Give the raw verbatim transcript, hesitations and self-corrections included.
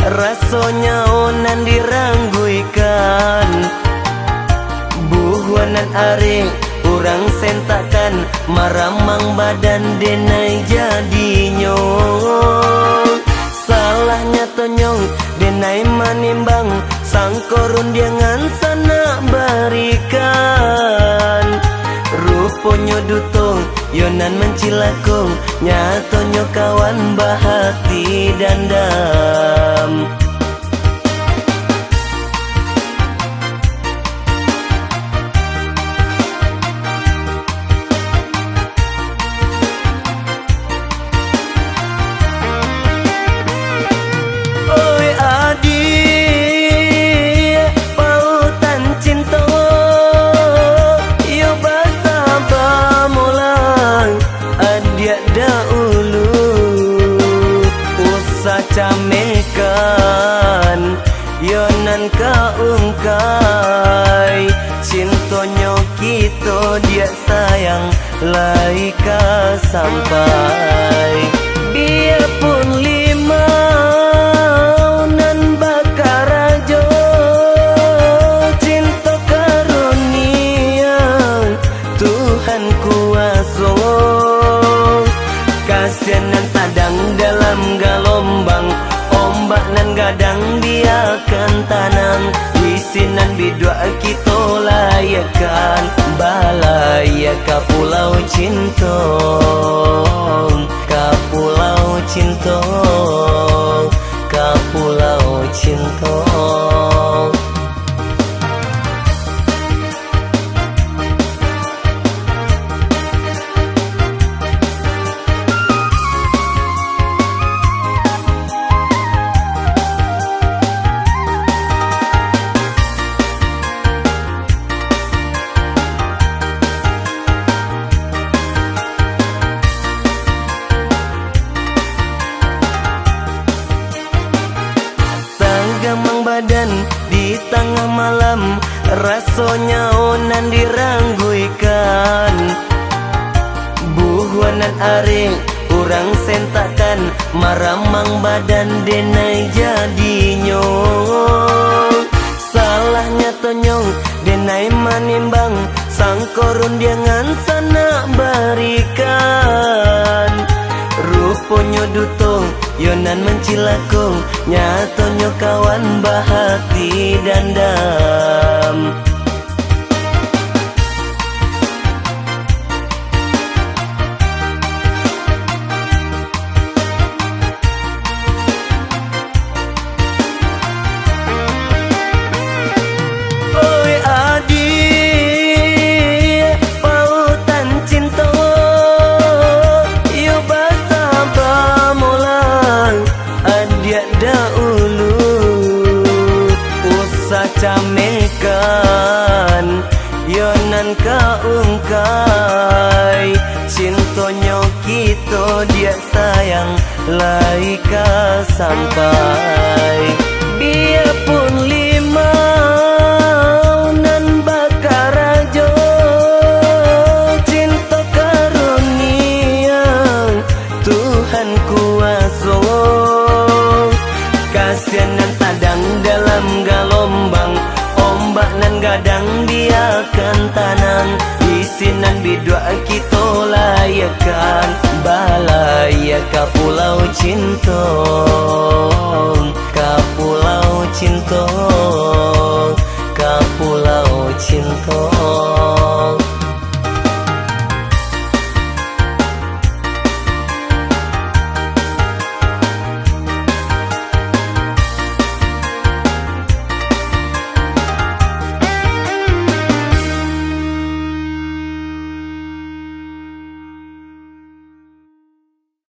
Rasonyo nan dirangguikan, buah nan arek urang sentakkan, maramang badan denai jadinyo. Salah nyatonyo denai manimbang, sangko rundiangan sanak barikan. Ruponyo duto yo nan mancilako, nyatonyo kawan bahati dandam. Oi adiak, pautan cinto, iyo basa bamolang, adiak dahulu, usah camehkan, iyo nan ka ungkai, cintonyo kito diak sayang lai ka sampai. Biapun limau nan bakarajo, cinto karunia Tuhan kuaso. Kasian nan sadang dalam galombang, ombak nan gadang biakan tanang, di sinan biduak kito layakkan, balaiak ka pulau cinto, ka pulau cinto, ka pulau cinto. Tagamang badan di tangah malam, rasonyo nan dirangguikan. Buah nan arek urang sentakkan, maramang badan denai jadinyo. Salah nyatonyo denai manimbang, sangko rundiangan sanak barikan. Ruponyo duto yo nan mancilako, nyatonyo kawan bahati dandam. Oi adiak, pautan cinto, iyo basa bamolang, adiak dahulu, usah camehkan, iyo nan ka ungkai, cintonyo kito diak sayang lai ka sampai. Biapun limau nan bakarajo, cinto karunia Tuhan kuaso. Kasian nan sadang dalam galombang, ombak nan gadang biakan tanang, di sinan biduak kito layakkan, balaiak ka pulau cinto, ka pulau cinto, ka pulau cinto.